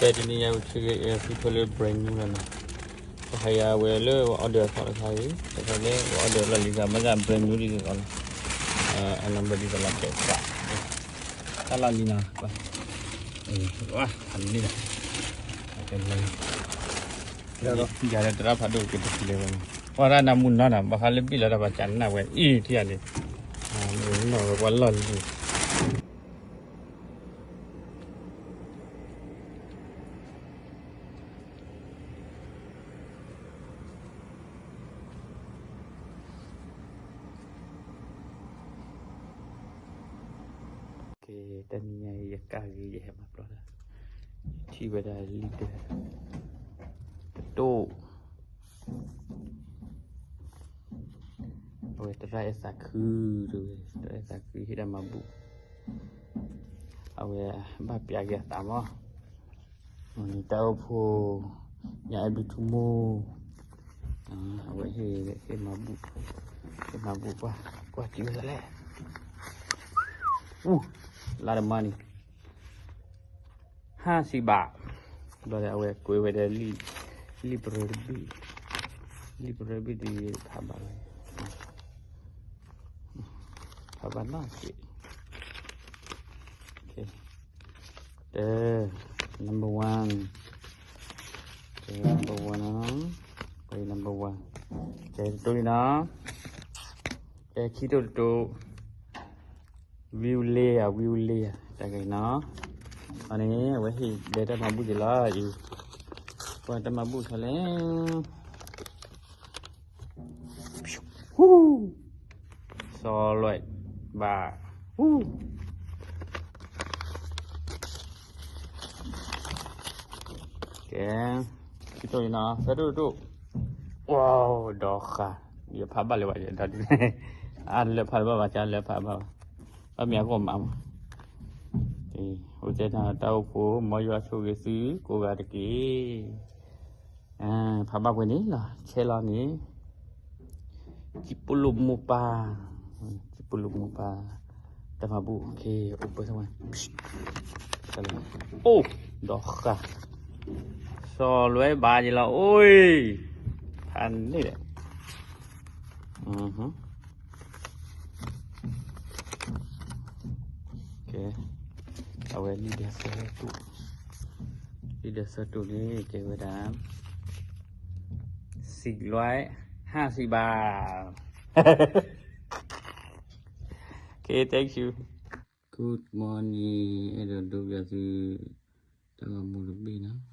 ဖဲတနံၤညါဝဲ Trigger Air သုးထီၣ်လၢ brand new လီၤနီၤ. ပဟးယၤဝဲလၢ order အသီတခါအံၤ တခါန့ၣ် order လီၢ်လံၤသး မ့ၢ်သး brand new ဒ်သိးလီၤ. အနံဘၢၣ်ဒ်သိးလီၤ ပဲာ်ခွါ တၢ်လီၢ်လံၤနီၤ ပှၤ ဝါ ဖးန့ၣ်လီၤ. ယၤလၢသရၣ်ဖးဒိၣ်က့ၤတဖျဲဝဲ ပှၤရၣ်နၤမူနီၤနီၤ ဘၣ်ဃးလၢဘံၣ်လီၤတၢ်ပှၤကနၣ်ဝဲအံၤထံၣ်ယၤန့ၣ် မူနီၤဝဲပှၤလီၢ်လံၤ ကဲ တနံၤညါအံၤ ယကၣ်ဂ့ၤ ယဟဲမၤပျီတၢ် ထံၣ်ဝဲဒၣ်လံာ်ဒၢ တတိၢ် အဝဲသရၣ်အဲၣ်သးခု တဲဝဲ သရၣ်အဲၣ်သးခု ဟ့ၣ်တၢ်မၤဘူၣ် အဝဲဘၣ်ပျးက့ၤအသးမး တၢ်အိၣ်ဖှိၣ် ညၣ်အဲၣ်ဘျုးထူမိၢ် အဝဲဟ့ၣ် ဟ့ၣ်မၤဘူၣ် ဟ့ၣ်မၤဘူၣ်ပှၢ် ကွၢ်စံးဝဲဒၣ်လဲၣ် အူ လါတမါန့ၣ် ဟါစံးဘၣ် ဘျီဒီးအဝဲကွဲးဝဲဒၣ်လံာ် လံာ်ပရၢတဘ့ၣ် လံာ်ပရၢဘ့ၣ်ဒ်ဖးဘၣ်လီၤ ဖးဘၣ်နီၢ်က့ၤ တ number one ကဲ number one နီၤ ကဲ number one ကဲ တတိၢ်လံနီၤ ကဲ ခံတိၢ်တတိၢ် ဝံဝလ့ဧါ ဝံဝလ့ဧါ တၢ်က့ၤနီၤ အန့ၣ် အဝဲဟ့ၣ်ဒဲတၢ်မၤဘူၣ်က့ၤလီၤအံၤ ကွၢ်တၢ်မၤဘူၣ်ဆီလဲၣ် ဟူ စီလွဲၣ် ဘၣ် ဟူ ကဲ ခံတိၢ်လံနီၤ သၢတိၢ်တတိၢ် အိ ဒီဃာ် ယဖးဘၣ်လၢၤဘၣ် ယဒီဒု အါလၢဖးဘၣ်ဘၣ် ကလၢဖးဘၣ်ဘၣ် ဘၣ်မ့ၢ်အဂီၢ်မးမး အိၣ်တဲတၢ်အိၣ်ဖှိၣ် မ်ယွၤဆိၣ်ဂ့ၤသုကိးဂၤတက့ၢ် ဖးဘၣ်ပှဲၤန့ၣ်လီၤ ဆဲးလီၤန့ၣ် ကံၣ်ပူလိာ်မိၢ်ပၢ် ကံၣ်ပူလိာ်မိၢ်ပၢ် တၢ်မၤဘူၣ် အိၣ်ပၢ်သ့ၣ်ဝဲ အိၣ် ဒီဃာ် စီလွဲဘၣ်ယလီၤ အိၣ် ဖးန့ၣ်ဒီး ကဲ အဝဲလံာ်ဒၢသၢတိၢ် လံာ်ဒၢသၢတိၢ်န့ၣ် ကဲဝဲဒၣ် စံးလွဲ ဟါစံးဘၣ် ကဲ thank you Good morning အဲၣ်ဒိးဒိပျးသု တၢ်ဂီၤမူတဘ့ၣ်နီၤ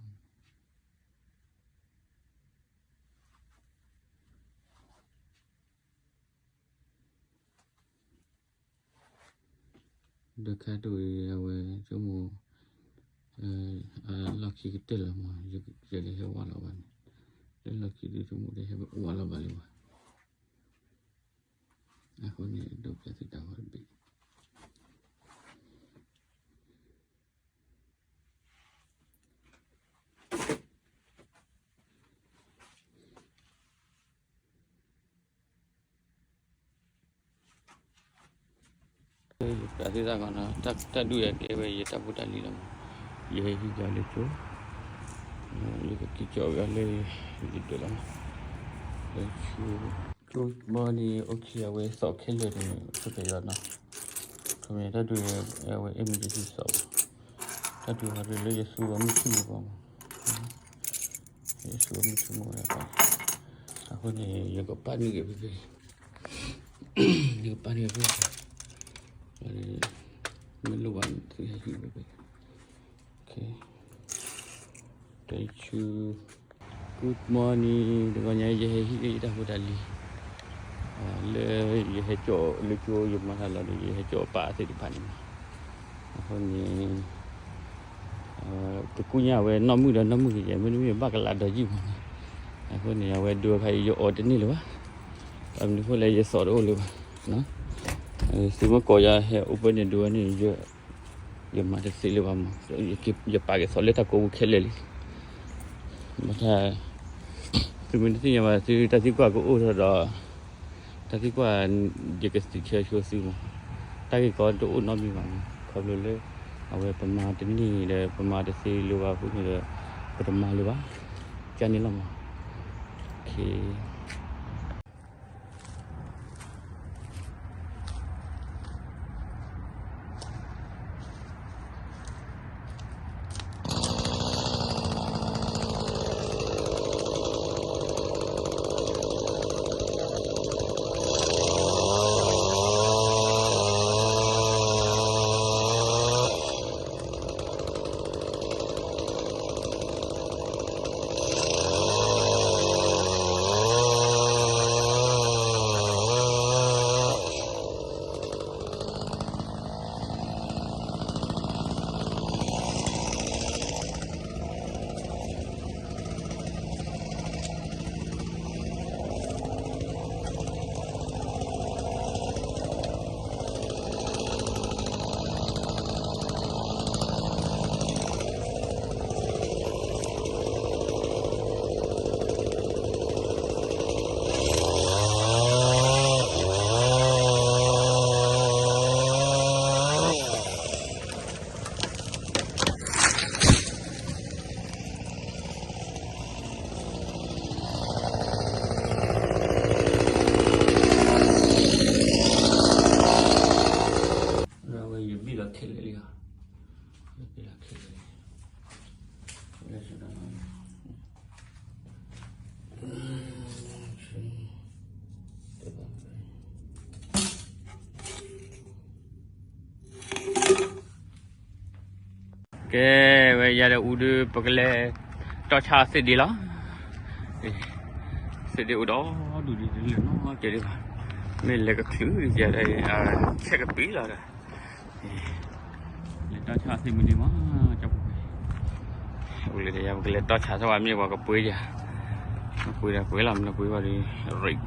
ဒီးခါတဝံၤအဝဲ ဆိကမိၣ် လီၢ်ခံကတၢၢ်လီၤမး ယကလဲၤဟဲဝးလီၤဘၣ်န့ၣ် လၢလီၢ်ခံဒုဆိကမိၣ် တဟဲဝးလီၤဘၣ်လၢၤဘၣ် အဃိန့ၣ် ဒိပျးသုတၢ်ဂီၤတဘ့ၣ် ယပျးသုတၢ်ဂီၤနီၤ တၢ်ဒုးယၤကဲဝဲယတၢ်ဖိတၢ်လံၤလီၤမး ယဟဲဟံးကလၢကၠိ ယကက့ၤကၠီၣ်ဝဲလၢ ယဒၢးလီၤ လၢကၠိ Good morning အိၣ်ခံအဝဲသီၣ်ခဲလၢာ်န့ၣ် ဆိကယီၤနီၤ ခမ့ၢ်တၢ်ဒုးအဝဲ emergency သီၣ် တၢ်ဒုးဟီဒုးလၢယသူအီၤမုၢ်ထူၣ်မူၤဘၣ်မး ယသူအီၤမုၢ်ထူၣ်မူၤဝဲဒၣ် အဃိန့ၣ် ယကပာ်န့ၢ်က့ၤဖဲဖဲ ယကပာ်န့ၢ်ဖဲဖဲ မ့ၢ်လိၣ်ဘၣ်သုဟဲဟံးဖဲဖဲ Thank you Good morning တဂီၤညါအံၤ ယဟဲဟံးက့ၤယတၢ်ဖိတၢ်လံၤ လၢယဟဲကၠီၣ်လၢကၠိ ယမၤတၢ်လီၤဒီး ယဟဲကၠီၣ်ပာ်သ့ၣ်တဖၣ်န့ၣ်မး အဃိန့ၣ် ကကူၣ်ညၣ်ဝဲနီၢ်မုၣ်ဒီးနီၢ်မုၣ်ကယဲၢ် မ့တမ့ၢ်ဘၣ်ကလးဒီးယံၢ်မး အဃိန့ၣ် အဝဲဒိအခါအံၤ ယအီၣ်တန့ၢ်လၢၤဘၣ် ဘၣ်မနုၤဃိလဲၣ် ယသီၣ်တအိၣ်လၢၤဘၣ် သုမ့ၢ်ကိးယၤဟဲအိၣ်ဖဲန့ၣ်ဒိဝဲန့ၣ် ယမၤတသ့လၢၤဘၣ်မး ယပာ်က့ၤသီၣ်လၢတၢ်ကိးပူၤခဲလၢာ်လံ ဘၣ်ဆၣ် သုမ့ၢ်တသ့ၣ်ညါဘၣ် သုတၢ်သံကွၢ်ကအိၣ်ထီၣ်ဒီး တၢ်သံကွၢ် ယကစံးဆၢဆိသုမး တၢ်ဂ့ၢ်ကီတအိၣ်နီတမံၤဘၣ်မး ခီဖျိလၢ အဝဲပမၤတန့ၢ်ဒီး ပမၤတသ့လၢၤဘၣ်အဃိန့ၣ်ဒီး ပတမၤလၢၤဘၣ်. ကန့ၣ်လီၤမး. အဝဲယဘံၣ်လီၤခဲလၢာ်လံဧါ. ဘံၣ်လီၤခဲလၢာ်လံ. ကဲ, ဝဲယၤဒီးအူဒုး ပကလဲၤတီၢ်ဆါသ့ၣ်ဒ့လီၤ. သ့ၣ်ဒ့အိၣ်ဒီးဒူၣ်ဒံးတလၢာ်နီတစဲးဒံးဘၣ်. မ့ၢ်လဲၤကချုးယၤဒီး ဆဲးကပံၤလီၤဒီး လဲၤတီၢ်ဆါသ့ၣ်မုၢ်ဒ့မး, ကၠီပူၤ, အိၣ်လၢယၤ ပကလဲၤတီၢ်ဆါသ့ၣ်ဝဲမ့ၢ်ပှၤကပှ့ၤယၤ, နပှ့ၤဒီးပှ့ၤလီၤ, မ့ၢ်နပှ့ၤဘၣ်ဒီး ရံၣ်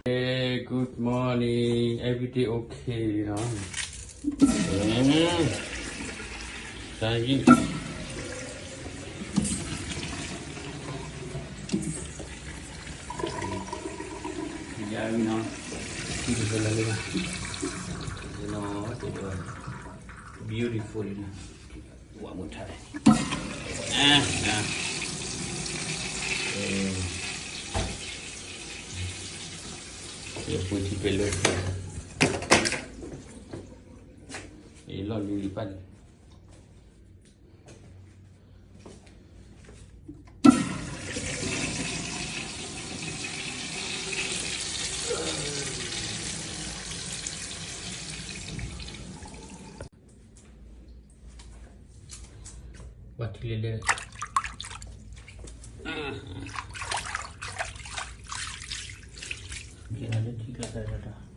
Hey, good morning. Everything okay, you know? อืม တၢ်ယံာ် ယၤနီၤ beautiful လီၤလၢ beautiful လီၤ ဝဲမုၢ်ထါ ယပှ့ၤထံပဲလၢ ယလီၢ်လံၤပၢ်န့ၣ် ပှၤထံလဲၤလဲၤ ကဲလၢထံကျါတၢ်တၢ်